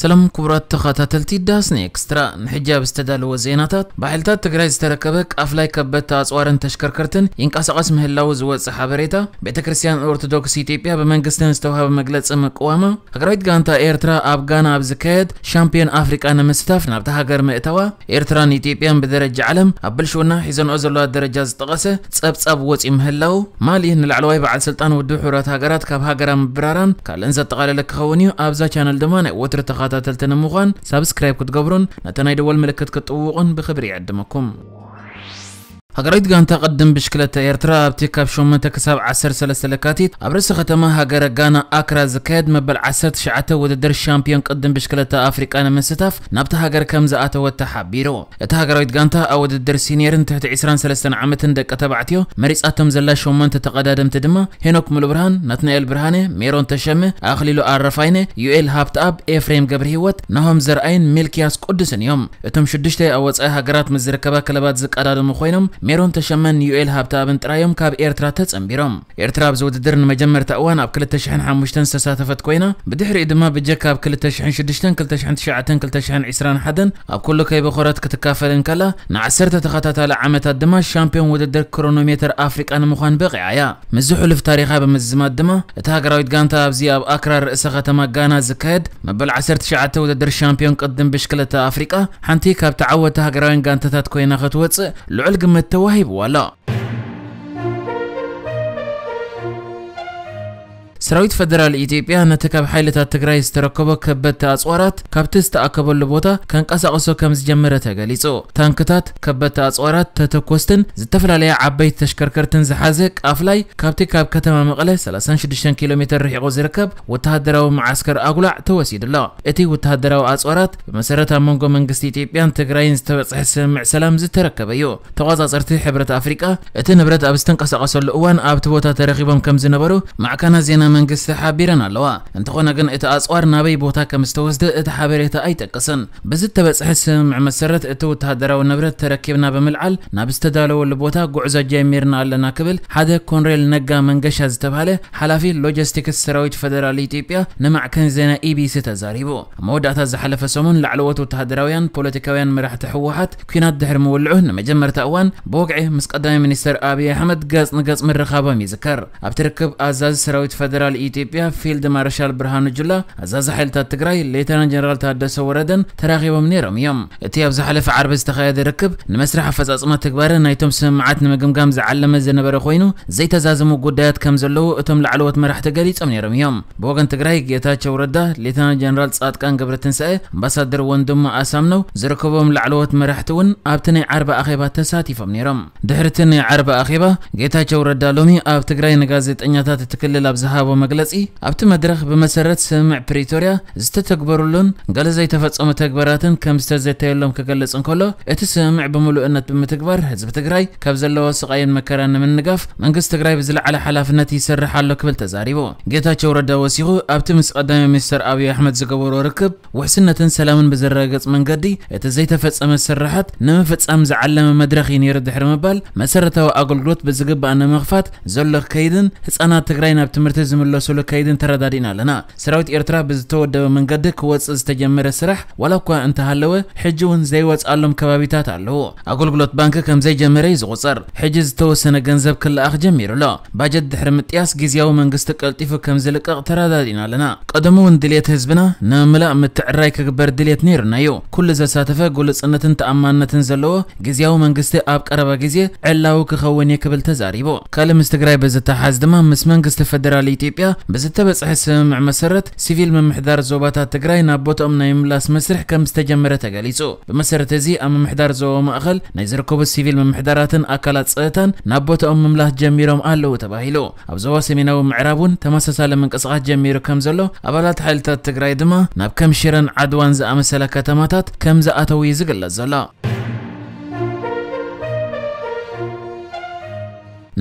ሰላም ክቡራት ተኸታተልቲ ዳስኒ ኤክስትራ፣ ንሕጂ ኣብ ዝተዳለወ ዜናታት፣ ብሓይልታት ትግራይ ዝተረከበ ቃፍላይ ከበድቲ ኣጽዋርን ተሽከርከርትን ይንቀሳቐስ ምህላው ዝወጸ ሓበሬታ፣ ቤተ ክርስቲያን ኦርቶዶክስ ኢትዮጵያ ብመንግስትን ዝተዋህበ መግለጺ ምቅዋማ፣ ሃገራዊት ጋንታ ኤርትራ ኣብ ጋና ኣብ ዝካየድ ሻምፒዮን ኣፍሪቃ ንምስታፍ ናብታ ሃገር ምእታዋ፣ ኤርትራን ኢትዮጵያን ብደረጃ ዓለም ኣብ ብልሽውና ሒዘንኦ ዘለዋ ደረጃ ዝጠቐሰ ጸብጻብ ወጺኡ ምህላው፣ ማሊ ንላዕለዋይ በዓል ስልጣን ውድብ ሕቡራት ሃገራት ካብ ሃገራ ምብራራን ካልእን ዘጠቓለለ ክኸውን እዩ። ኣብዛ ቻነል ድማ ናይ ወትሩ ተኸታተልቲ ንምዃን ሳብስክራይብ ክትገብሩን ነታ ናይ ደወል ምልክት ክትጥውቑን ብኽብሪ ይዕድመኩም። ሃገራዊት ጋንታ ቅድም ብሽክለታ ኤርትራ ኣብቲ ካብ ሸሞንተ ክሳብ ዓሰርተ ሰለስተ ለካቲት ኣብ ርእሰ ከተማ ሃገረ ጋና ኣክራ ዝካየድ መበል ዓሰርተ ትሽዓተ ውድድር ሻምፒዮን ቅድም ብሽክለታ ኣፍሪቃ ንምስታፍ ናብታ ሃገር ከም ዝኣተወት ተሓቢሩ። እታ ሃገራዊት ጋንታ ኣብ ውድድር ሲኒየርን ትሕቲ ዕስራን ሰለስተን ዓመትን ደቂ ተባዕትዮ መሪጻቶም ዘላ ሸሞንተ ተቐዳደምቲ ድማ ሄኖክ ሙሉብርሃን፣ ናትናኤል ብርሃነ፣ ሜሮን ተሸመ፣ ኣኽሊሉ ኣረፋይነ፣ ዩኤል ሃብተኣብ፣ ኤፍሬም ገብረሂወት፣ ናሆም ዘርኣይን ሚልክያስ ቅዱስን እዮም። እቶም ሽዱሽተ ኣብ ወጻኢ ሃገራት ምስ ዝርከባ ክለባት ዝቀዳደሙ ኮይኖም፣ ሜሮን ተሸመን ዩኤል ሃብተኣብን ጥራዮም ካብ ኤርትራ ተጸንቢሮም። ኤርትራ ኣብዚ ውድድር ንመጀመርታ እዋን ኣብ ክልተ ሽሕን ሓሙሽተን ዝተሳተፈት ኮይና፣ ብድሕሪኡ ድማ ብጀካ ኣብ ክልተ ሽሕን ሽዱሽተን፣ ክልተ ሽሕን ትሽዓተን፣ ክልተ ሽሕን ዕስራን ሓደን ኣብ ኩሉ ከይበኾረት ክትካፈል እንከላ፣ ንዓሰርተ ተኸታታሊ ዓመታት ድማ ሻምፒዮን ውድድር ክሮኖሜተር ኣፍሪቃ ንምዃን በቒዓ እያ። ምስዚ ሕሉፍ ታሪኻ ብምዝማድ ድማ፣ እታ ሃገራዊት ጋንታ ኣብዚ ኣብ ኣክራ ርእሰ ከተማ ጋና ዝካየድ መበል ዓሰርተ ትሽዓተ ውድድር ሻምፒዮን ቅድም ብሽክለታ ኣፍሪቃ ሓንቲ ካብ ተዓወቲ ሃገራውያን ጋንታታት ኮይና ክትወጽእ ልዑል ግምት ተዋሂብዋ ኣሎ። ሰራዊት ፈደራል ኢትዮጵያ ነቲ ካብ ሓይልታት ትግራይ ዝተረከቦ ከበድቲ ኣጽዋራት ካብቲ ዝተኣከበሉ ቦታ ከንቀሳቕሶ ከም ዝጀመረ ተገሊጹ። ታንክታት፣ ከበድቲ ኣጽዋራት፣ ተተኮስትን ዝተፈላለያ ዓበይቲ ተሽከርከርትን ዝሓዘ ቃፍላይ ካብቲ ካብ ከተማ መቐለ ሰላሳን ሽዱሽተን ኪሎ ሜትር ርሒቑ ዝርከብ ወተሃደራዊ መዓስከር ኣጉላዕ ተወሲዱ ኣሎ። እቲ ወተሃደራዊ ኣጽዋራት ብመሰረት ኣብ መንጎ መንግስቲ ኢትዮጵያን ትግራይን ዝተበጽሐ ስምምዕ ሰላም ዝተረከበ እዩ። ተቖጻጸርቲ ሕብረት ኣፍሪቃ፣ እቲ ንብረት ኣብ ዝተንቀሳቐሰሉ እዋን ኣብቲ ቦታ ተረኺቦም ከም ዝነበሩ ማዕከናት ዜና መንግስቲ ሓቢረን ኣለዋ። እንተኾነ ግን፣ እቲ ኣጽዋር ናበይ ቦታ ከም ዝተወስደ እቲ ሓበሬታ ኣይጠቅስን። ብዝተበጽሐ ስምምዕ መሰረት፣ እቲ ወተሃደራዊ ንብረት ተረኪብና ብምልዓል ናብ ዝተዳለወሉ ቦታ ጉዕዞ ጀሚርና ኣለና ክብል ሓደ ኮንሬል ነጋ መንገሻ ዝተባህለ ሓላፊ ሎጂስቲክስ ሰራዊት ፈደራል ኢትዮጵያ ንማዕከን ዜና ኢቢሲ ተዛሪቡ። ኣብ መወዳእታ ዝሓለፈ ሰሙን ላዕለዎት ወተሃደራውያን ፖለቲካውያን መራሕቲ ህወሓት ኲናት ድሕሪ ምውልዑ ንመጀመርታ እዋን ብወግዒ ምስ ቀዳማይ ሚኒስተር ኣብይ ኣሕመድ ገጽ ንገጽ ምርኻቦም ይዝከር። ኣብቲ ርክብ ኣዛዚ ሰራዊት ፈደራል ኢትዮጵያ ፊልድ ማርሻል ብርሃኑ ጁላ፣ ኣዛዚ ሓይልታት ትግራይ ሌተናንት ጀነራል ታደሰ ወረደን ተራኺቦም ነይሮም እዮም። እቲ ኣብ ዝሓለፈ ዓርቢ ዝተኻየደ ርክብ ንመስርሕ ኣፈጻጽማ ትግባረ ናይቶም ስምምዓት ንምግምጋም ዝዓለመ ዝነበረ ኮይኑ፣ ዘይተዛዘሙ ጉዳያት ከም ዘለዉ እቶም ላዕለዎት መራሕቲ ገሊጾም ነይሮም እዮም። ብወገን ትግራይ፣ ጌታቸው ረዳ፣ ሌተናንት ጀነራል ጻድቃን ገብረትንሳኤ፣ ኣምባሳደር ወንድሙ ኣሳምነው ዝርከቦም ላዕለዎት መራሕቲ እውን ኣብቲ ናይ ዓርቢ ኣኼባ ተሳቲፎም ነይሮም። ድሕሪ እቲ ናይ ዓርቢ ኣኼባ፣ ጌታቸው ረዳ ሎሚ ኣብ ትግራይ ንጋዜጠኛታት እቲ ክልል ኣብ ዝሃቦ መግለጺ፣ ኣብቲ መድረኽ ብመሰረት ስምምዕ ፕሪቶርያ ዝተተግበሩሉን ገለ ዘይተፈጸሙ ተግባራትን ከም ዝተዘተየሎም ክገልጽ እንከሎ፣ እቲ ስምምዕ ብምሉእነት ብምትግባር ህዝቢ ትግራይ ካብ ዘለዎ ስቓይን መከራን ንምንጋፍ መንግስቲ ትግራይ ብዝለዓለ ሓላፍነት ይሰርሕ ኣሎ ክብል ተዛሪቡ። ጌታቸው ረዳ ወሲኹ፣ ኣብቲ ምስ ቀዳማይ ሚኒስተር ኣብይ ኣሕመድ ዝገበሮ ርክብ ውሕስነትን ሰላምን ብዘረጋግጽ መንገዲ እቲ ዘይተፈጸመ ስርሓት ንምፍጻም ዝዓለመ መድረኽ እዩ ነይሩ ድሕሪ ምባል፣ መሰረታዊ ኣገልግሎት ብዝግባእ ንምኽፋት ዘሎ ከይድን ህጻናት ትግራይ ናብ ትምህርቲ ዝምለሱሉ ከይድን ተረዳዲእና ኣለና። ሰራዊት ኤርትራ ብዝተወደበ መንገዲ ክወጽእ ዝተጀመረ ስራሕ ዋላ እኳ እንተሃለወ፣ ሕጂ እውን ዘይወጽኣሎም ከባቢታት ኣለዉ። ኣገልግሎት ባንክ ከም ዘይጀመረ እዩ ዝቑጸር። ሕጂ ዝተወሰነ ገንዘብ ክለኣኽ ጀሚሩ ኣሎ። ባጀት ድሕሪ ምጥያስ ግዝያዊ መንግስቲ ቀልጢፉ ከም ዝልቀቕ ተረዳዲእና ኣለና። ቀደሙ እውን ድልየት ህዝብና ንምምላእ ምትዕርራይ ክግበር ድልየት ነይሩና እዩ። ኩሉ ዘሳተፈ ግሉጽነትን ተኣማንነትን ዘለዎ ግዝያዊ መንግስቲ ኣብ ቀረባ ግዜ ዕላዊ ክኸውን እዩ ክብል ተዛሪቡ። ካልእ ምስ ትግራይ ብዝተሓዝ ድማ ምስ መንግስቲ ፈደራል ኢትዮጵያ ብዝተበጽሐ ስምምዕ መሰረት ሲቪል ምምሕዳር ዞባታት ትግራይ ናብ ቦትኦም ናይ ምምላስ መስርሕ ከም ዝተጀመረ ተገሊጹ። ብመሰረት እዚ ኣብ ምምሕዳር ዞባ ማእኸል ናይ ዝርከቡ ሲቪል ምምሕዳራትን ኣካላት ጸጥታን ናብ ቦትኦም ምምላስ ጀሚሮም ኣለዉ ተባሂሉ። ኣብ ዞባ ሰሜናዊ ምዕራብ እውን ተመሳሳሊ ምንቅስቓስ ጀሚሩ ከም ዘሎ፣ ኣባላት ሓይልታት ትግራይ ድማ ናብ ከም ሽረን ዓድዋን ዝኣመሰላ ከተማታት ከም ዝኣተዉ እዩ ዝግለጽ ዘሎ።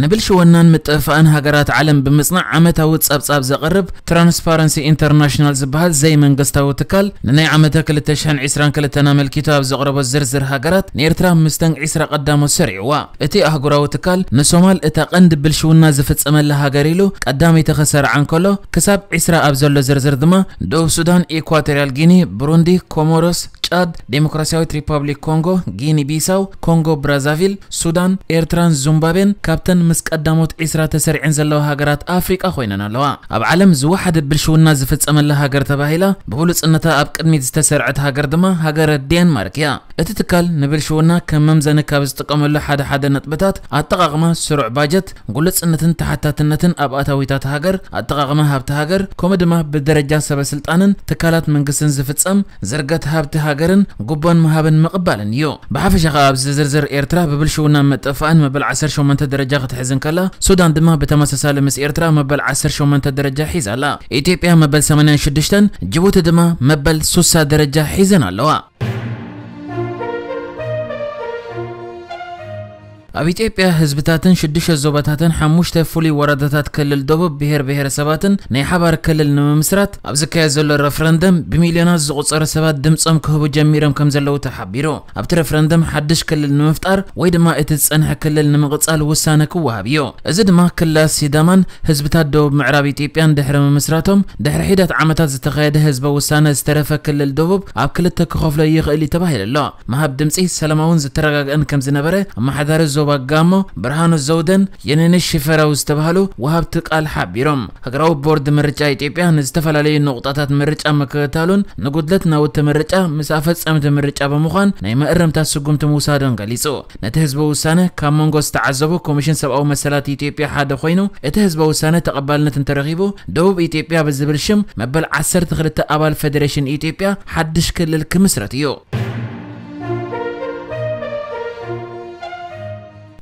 ንብልሽውናን ምጥፍፋእን ሃገራት ዓለም ብምጽናዕ ዓመታዊ ጸብጻብ ዘቕርብ ትራንስፓረንሲ ኢንተርናሽናል ዝበሃል ዘይመንግስታዊ ትካል፣ ንናይ ዓመተ ክልተ ሽሕን ዕስራን ክልተን ኣመልኪቱ ኣብ ዘቕረቦ ዝርዝር ሃገራት፣ ንኤርትራ ምስተን ዕስራ ቀዳሞት ሰሪዕዋ። እቲ ኣህጉራዊ ትካል ንሶማል እታ ቀንዲ ብልሽውና ዝፍጸመላ ሃገር ኢሉ ቀዳመይቲ ከሰርዓ እንከሎ፣ ክሳብ ዕስራ ኣብ ዘሎ ዝርዝር ድማ ደቡብ ሱዳን፣ ኢኳቶሪያል ጊኒ፣ ብሩንዲ፣ ኮሞሮስ፣ ጫድ፣ ዴሞክራሲያዊት ሪፓብሊክ ኮንጎ፣ ጊኒ ቢሳው፣ ኮንጎ ብራዛቪል፣ ሱዳን፣ ኤርትራን ዙምባቤን ካብተን ምስ ቀዳሞት ዕስራ ተሰሪዐን ዘለዋ ሃገራት ኣፍሪቃ ኮይነን ኣለዋ። ኣብ ዓለም ዝወሓደ ብልሽውና ዝፍጸመላ ሃገር ተባሂላ ብብሉጽነታ ኣብ ቅድሚት ዝተሰርዐት ሃገር ድማ ሃገረ ዴንማርክ እያ። እቲ ትካል ንብልሽውና ከም መምዘኒ ካብ ዝጥቀመሉ ሓደ ሓደ ነጥብታት፣ ኣጠቓቕማ ስሩዕ ባጀት፣ ግሉጽነትን ተሓታትነትን ኣብ ኣታዊታት ሃገር፣ ኣጠቓቕማ ሃብቲ ሃገር፣ ከምኡ ድማ ብደረጃ ሰበ ስልጣንን ትካላት መንግስትን ዝፍጸም ዝርገት ሃብቲ ሃገርን ጉቦን ምሃብን ምቕባልን እዩ። ብሓፈሻ ከኣ ኣብዚ ዝርዝር ኤርትራ ብብልሽውና ምጥፍፋእን መበል ዓሰርተ ሸሞንተ ደረጃ ክትሕዝ እንከላ፣ ሱዳን ድማ ብተመሳሳሊ ምስ ኤርትራ መበል ዓሰርተ ሸሞንተ ደረጃ ሒዛ ኣላ። ኢትዮጵያ መበል ሰማንያን ሽዱሽተን፣ ጅቡቲ ድማ መበል ሱሳ ደረጃ ሒዘን ኣለዋ። ኣብ ኢትዮጵያ ህዝብታትን ሽዱሽተ ዞባታትን ሓሙሽተ ፍሉይ ወረዳታት ክልል ደቡብ ብሄር ብሄረሰባትን ናይ ሓባር ክልል ንምምስራት ኣብ ዝካየድ ዘሎ ረፍረንደም ብሚልዮናት ዝቑጸሩ ሰባት ድምጾም ክህቡ ጀሚሮም ከም ዘለዉ ተሓቢሩ። ኣብቲ ረፍረንደም ሓድሽ ክልል ንምፍጣር ወይ ድማ እቲ ዝጸንሐ ክልል ንምቕጻል ውሳነ ክወሃብ እዩ። እዚ ድማ ክልላት ሲዳማን ህዝብታት ደቡብ ምዕራብ ኢትዮጵያን ድሕሪ ምምስራቶም ድሕሪ ሒደት ዓመታት ዝተኻየደ ህዝበ ውሳነ ዝተረፈ ክልል ደቡብ ኣብ ክልተ ክኸፍሎ ይኽእል እዩ ተባሂሉ ኣሎ። ምሃብ ድምጺ ሰላማውን ዝተረጋግአን ከም ዝነበረ ኣመሓዳሪ ዞባ ጋሞ ብርሃኑ ዘውደን የኔነሽ ሽፈራው ዝተባህሉ ወሃብቲ ቃል ሓቢሮም። ሃገራዊ ቦርድ ምርጫ ኢትዮጵያ ንዝተፈላለዩ ንቑጣታት ምርጫ ምክትታሉን ንጉድለት ናውቲ ምርጫ ምስ ኣፈጸምቲ ምርጫ ብምዃን ናይ መእረምታ ስጉምቲ ምውሳዶን ገሊጹ። ነቲ ህዝቢ ውሳነ ካብ መንጎ ዝተዓዘቡ ኮሚሽን ሰብኣዊ መሰላት ኢትዮጵያ ሓደ ኮይኑ፣ እቲ ህዝቢ ውሳነ ተቐባልነት እንተረኺቡ፣ ደቡብ ኢትዮጵያ ብዝብል ሽም መበል ዓሰርተ ክልተ ኣባል ፌዴሬሽን ኢትዮጵያ ሓድሽ ክልል ክምስረት እዩ።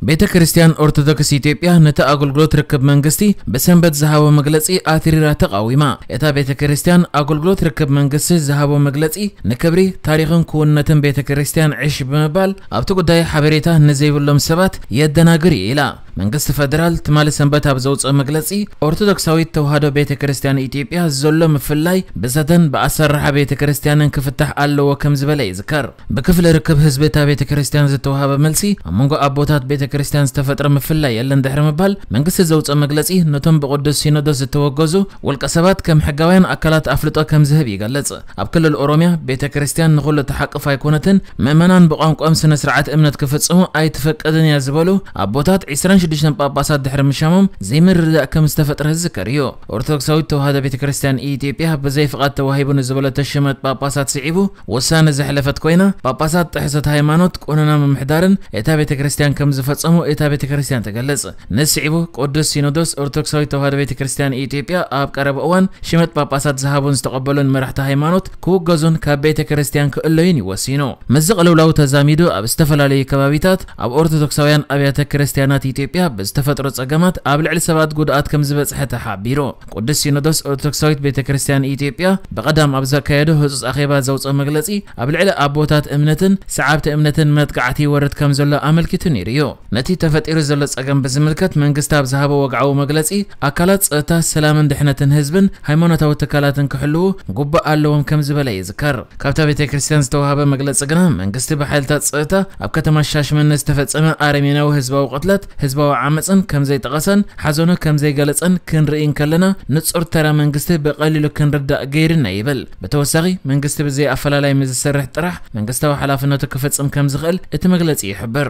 ቤተ ክርስቲያን ኦርቶዶክስ ኢትዮጵያ ነቲ ኣገልግሎት ርክብ መንግስቲ ብሰንበት ዝሃቦ መግለጺ ኣትሪራ ተቓዊማ። እታ ቤተ ክርስቲያን ኣገልግሎት ርክብ መንግስቲ ዝሃቦ መግለጺ ንክብሪ ታሪኽን ክውንነትን ቤተ ክርስቲያን ዕሽ ብምባል ኣብቲ ጉዳይ ሓበሬታ ንዘይብሎም ሰባት የደናግር እዩ ኢላ። መንግስቲ ፈደራል ትማሊ ሰንበት ኣብ ዘውፅኦ መግለፂ ኦርቶዶክሳዊት ተዋህዶ ቤተ ክርስቲያን ኢትዮጵያ ዘሎ ምፍላይ ብዘተን ብኣሰራርሓ ቤተ ክርስቲያንን ክፍታሕ ኣለዎ ከም ዝበለ ይዝከር። ብክፍሊ ርክብ ህዝቢ እታ ቤተ ክርስቲያን ዝተዋሃበ መልሲ፣ ኣብ መንጎ ኣቦታት ቤተ ክርስቲያን ዝተፈጥረ ምፍላይ የለን ድሕሪ ምባል፣ መንግስቲ ዘውፅኦ መግለፂ ነቶም ብቅዱስ ሲኖዶስ ዝተወገዙ ውልቀ ሰባት ከም ሕጋውያን ኣካላት ኣፍልጦ ከም ዝህብ ይገልጽ። ኣብ ክልል ኦሮሚያ ቤተ ክርስቲያን ንኹሉ ትሓቅፍ ኣይኮነትን፣ ምእመናን ብቋንቋም ስነ ስርዓት እምነት ክፍጽሙ ኣይትፈቅድን እያ ዝበሉ ኣቦታት ዕስራን ሽዱሽተን ጳጳሳት ድሕሪ ምሻሞም ዘይምርድዳእ ከም ዝተፈጥረ ዝዝከር እዩ። ኦርቶዶክሳዊት ተዋህዶ ቤተ ክርስቲያን ኢትዮጵያ ብዘይ ፍቓድ ተዋሂቡ ንዝበለቶ ሽመት ጳጳሳት ስዒቡ ውሳነ ዘሕለፈት ኮይና፣ ጳጳሳት ጥሕሰት ሃይማኖት፣ ቆነና ምምሕዳርን እታ ቤተ ክርስቲያን ከም ዝፈጸሙ እታ ቤተ ክርስቲያን ትገልጽ። ንስዒቡ ቅዱስ ሲኖዶስ ኦርቶዶክሳዊት ተዋህዶ ቤተ ክርስቲያን ኢትዮጵያ ኣብ ቀረባ እዋን ሽመት ጳጳሳት ዝሃቡን ዝተቐበሉን መራሕቲ ሃይማኖት ክውገዙን ካብ ቤተ ክርስቲያን ክእለዩን እዩ ወሲኑ። ምስዚ ቅልውላው ተዛሚዱ ኣብ ዝተፈላለዩ ከባቢታት ኣብ ኦርቶዶክሳውያን ኣብያተ ክርስቲያናት ኢትዮጵያ ብዝተፈጥሮ ጸገማት ኣብ ልዕሊ ሰባት ጉድኣት ከም ዝበጽሐ ተሓቢሩ። ቅዱስ ሲኖዶስ ኦርቶዶክሳዊት ቤተ ክርስቲያን ኢትዮጵያ ብቐዳም ኣብ ዘካየዶ ህጹጽ ኣኼባ ዘውጽኦ መግለጺ፣ ኣብ ልዕሊ ኣቦታት እምነትን ሰዓብቲ እምነትን መጥቃዕቲ ይወርድ ከም ዘሎ ኣመልኪቱ ነይሩ እዩ። ነቲ ተፈጢሩ ዘሎ ጸገም ብዝምልከት መንግስቲ ኣብ ዝሃቦ ወግዓዊ መግለጺ፣ ኣካላት ጸጥታ ሰላምን ድሕነትን ህዝብን ሃይማኖታዊ ትካላትን ክሕልዉ ግቡእ ኣለዎም ከም ዝበለ ይዝከር። ካብታ ቤተ ክርስቲያን ዝተዋሃበ መግለጺ ግና፣ መንግስቲ ብሓይልታት ጸጥታ ኣብ ከተማ ሻሽመነ ዝተፈጸመ ኣረሜናዊ ህዝባዊ ቅትለት፣ ህዝባዊ ዓመጽን ከም ዘይጠቐሰን ሓዘኑ ከም ዘይገለጸን ክንርኢ እንከለና፣ ንጹር ተራ መንግስቲ ብቐሊሉ ክንርዳእ ገይሩና ይብል። ብተወሳኺ፣ መንግስቲ ብዘይ ኣፈላላይ ምስ ዝሰርሕ ጥራሕ መንግስታዊ ሓላፍነቱ ክፍጽም ከም ዝኽእል እቲ መግለጺ ይሕብር።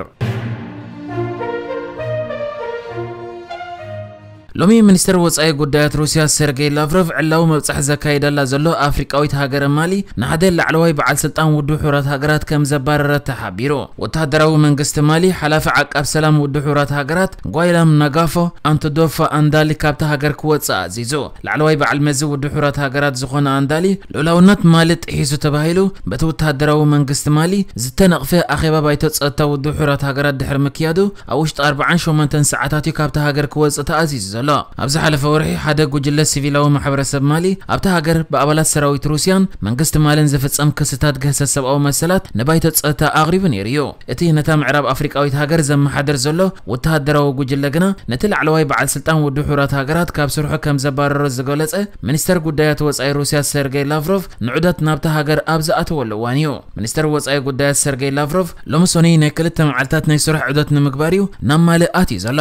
ሎሚ ሚኒስትር ወጻኢ ጉዳያት ሩስያ ሰርጌይ ላቭሮቭ ዕላዊ መብጻሕ ዘካይዳላ ዘሎ ኣፍሪቃዊት ሃገረ ማሊ ንሓደ ላዕለዋይ በዓል ስልጣን ውድብ ሕቡራት ሃገራት ከም ዘባረረት ተሓቢሩ። ወተሃደራዊ መንግስቲ ማሊ ሓላፊ ዓቃብ ሰላም ውድብ ሕቡራት ሃገራት ጓይላም ናጋፎ ኣንቶዶፋ ኣንዳሊ ካብታ ሃገር ክወጽእ ኣዚዙ። ላዕለዋይ በዓል መዚ ውድብ ሕቡራት ሃገራት ዝኾነ ኣንዳሊ ልኡላውነት ማሊ ጥሒሱ ተባሂሉ በቲ ወተሃደራዊ መንግስቲ ማሊ ዝተነቕፈ ኣኼባ ባይቶ ጸጥታ ውድብ ሕቡራት ሃገራት ድሕሪ ምክያዱ ኣብ ውሽጢ ኣርባዓን ሸሞንተን ሰዓታት እዩ ካብታ ሃገር ክወጽእ ተኣዚዙ ዘሎ። ኣሎ። ኣብ ዝሓለፈ ወርሒ ሓደ ጉጅለ ሲቪላዊ ማሕበረሰብ ማሊ ኣብታ ሃገር ብኣባላት ሰራዊት ሩስያን መንግስቲ ማልን ዝፍጸም ክስታት ግህሰት ሰብኣዊ መሰላት ንባይቶ ጸጥታ ኣቕሪቡ ነይሩ እዩ። እቲ ነታ ምዕራብ ኣፍሪቃዊት ሃገር ዘመሓደር ዘሎ ወተሃደራዊ ጉጅለ ግና ነቲ ላዕለዋይ በዓል ስልጣን ውድብ ሕቡራት ሃገራት ካብ ስርሑ ከም ዘባረሮ ዝገለጸ ሚኒስተር ጉዳያት ወጻኢ ሩስያ ሰርጌይ ላቭሮቭ ንዑደት ናብታ ሃገር ኣብ ዝኣተወሉ እዋን እዩ። ሚኒስተር ወጻኢ ጉዳያት ሰርጌይ ላቭሮቭ ሎሚ ሰኑይ ናይ ክልተ መዓልታት ናይ ስራሕ ዑደት ንምግባር እዩ ናብ ማሊ ኣትዩ ዘሎ።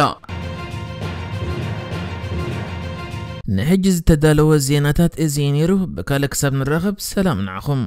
ንሕጂ ዝተዳለወ ዜናታት እዚ እዩ ነይሩ። ብካልእ ክሳብ ንራኸብ ሰላም ንዓኹም።